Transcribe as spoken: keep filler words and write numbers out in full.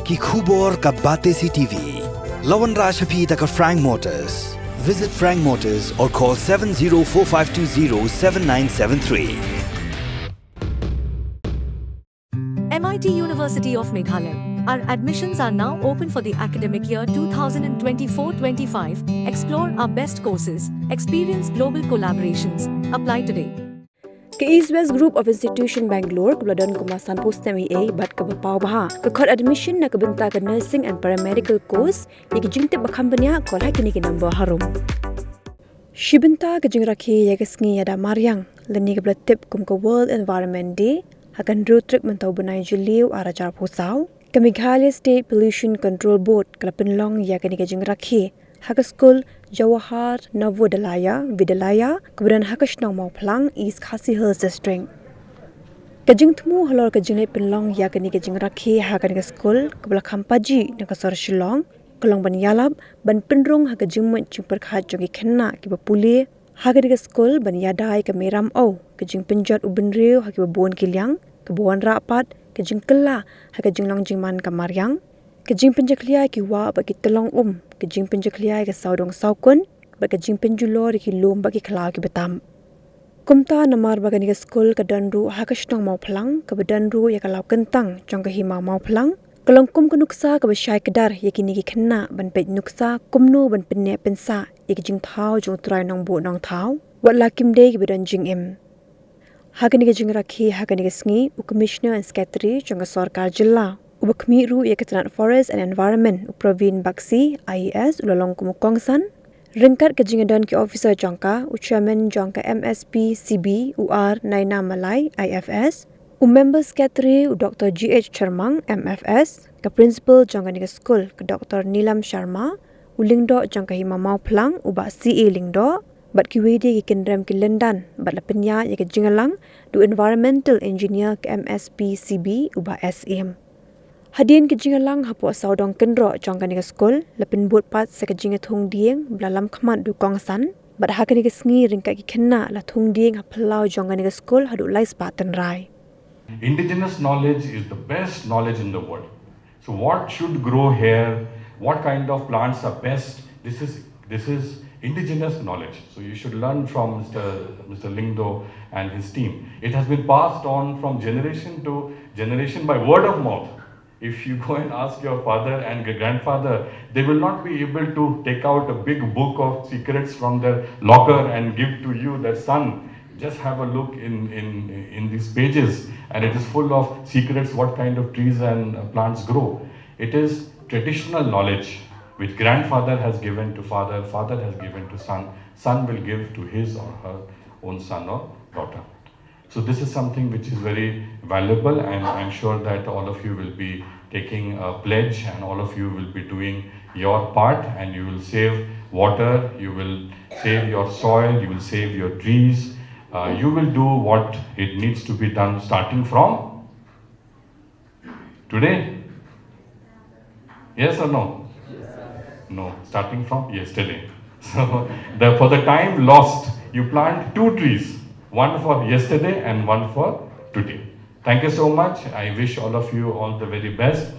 Ki khubor ka Batesi T V. La wanrah sha phi da ka Frank Motors. Visit Frank Motors or call seven zero four five two zero seven nine seven three. M I T University of Meghalaya. Our admissions are now open for the academic year two thousand twenty-four twenty-five. Explore our best courses, experience global collaborations. Apply today. Ka East West Group of Institution Bangalore, kaba la don kumba sanphew snem eiei bad kaba paw bha, ka khot admission na ka bynta ka nursing and paramedical course. Ïa ki jingtip ba kham bniah, call ha kine ki number harum. Shi bynta ka jingrakhe ïa ka sngi ïada mariang, lane kaba la tip kum ka World Environment Day, ha ka hynriew tarik mynta u bnai Jylliew ar hajar arphew saw, ka Meghalaya State Pollution Control Board ka la pynlong ïa kane ka jingrakhe ha ka skul Jawahar Navodaya Vidyalaya, kaba don ha ka shnong Mawphlang, East Khasi Hills District. Ka jingthmu halor ka jingleit pynlong ïa kane ka jingrakhe ha kane ka skul, kaba la kham paji na ka sor Shillong, ka long ban ïalap ban pynrung ha ka jingmut jingpyrkhat jong ki khynnah kiba pule ha kane ka skul, ban ïada ïa ka mei ramew, ka jingpynjot u bynriew ha kiba bun ki liang, kaba wanrah pat ka jingkylla ha ka jinglong jingman ka mariang, ka jingpynjakhlia ïa ki wah bad ki tyllong um, ka jingpynjakhlia ïa ka sawdong sawkun, bad ka jingpynjulor ïa ki lum bad ki khlaw kiba tam. Kumta, namar ba kane ka skul ka don ruh ha ka shnong Mawphlang, kaba don ruh ïa ka law kyntang jong ka Hima Mawphlang, ka long kum ka nuksa kaba shai kdar ïa kine ki khynnah ban peit nuksa kumno ban pynneh pynsah ïa ki jingthaw jong u Trai Nongbuh Nongthaw, wat la kim dei kiba don jingim. Ha kane ka jingrakhe ha kane ka sngi, u Commissioner and Secretary jong ka Sorkar Jylla, uba khmih ruh ïa ka tnat Forest and Environment, u Praveen Bagchi, I A S, u la long kum u kongsan, ryngkat ka jingdon ki officer jong ka, u Chairman jong ka M S P C B, u R Naina Malai, I F S, u Member Secretary, u Doctor G H Sharmang, M F S, ka Principal jong kane ka skul, ka Doctor Neelam Sharma, u Lyngdoh jong ka Hima Mawphlang, u Bah C A Lyngdoh, bad kiwei de ki kynrem ki lyndan, bad la pynïaid ïa ka jingïalang da u Environmental Engineer ka M S P C B, u Bah S M. Hadien ka jingïalang hapoh sawdong kynroh jong kane ka skul, la pynbud pat sa ka jingïathung dieng, ba la lam khmat da u kongsan, bad ha kane ka sngi ryngkat ki khynnah la thung dieng ha phyllaw jong kane ka skul haduh lai spah tynrai. Indigenous knowledge is the best knowledge in the world. So what should grow here? What kind of plants are best? This is, this is indigenous knowledge. So you should learn from Mister Mister Lyngdoh and his team. It has been passed on from generation to generation by word of mouth. If you go and ask your father and your grandfather, they will not be able to take out a big book of secrets from their locker and give to you that, "Son, just have a look in, in, in these pages, and it is full of secrets, what kind of trees and, uh, plants grow." It is traditional knowledge which grandfather has given to father, father has given to son, son will give to his or her own son or daughter. So this is something which is very valuable, and I'm sure that all of you will be taking a pledge, and all of you will be doing your part, and you will save water, you will save your soil, you will save your trees. Uh, you will do what it needs to be done, starting from today? Yes or no? No, starting from yesterday. So the, for the time lost, you plant two trees, one for yesterday and one for today. Thank you so much. I wish all of you all the very best.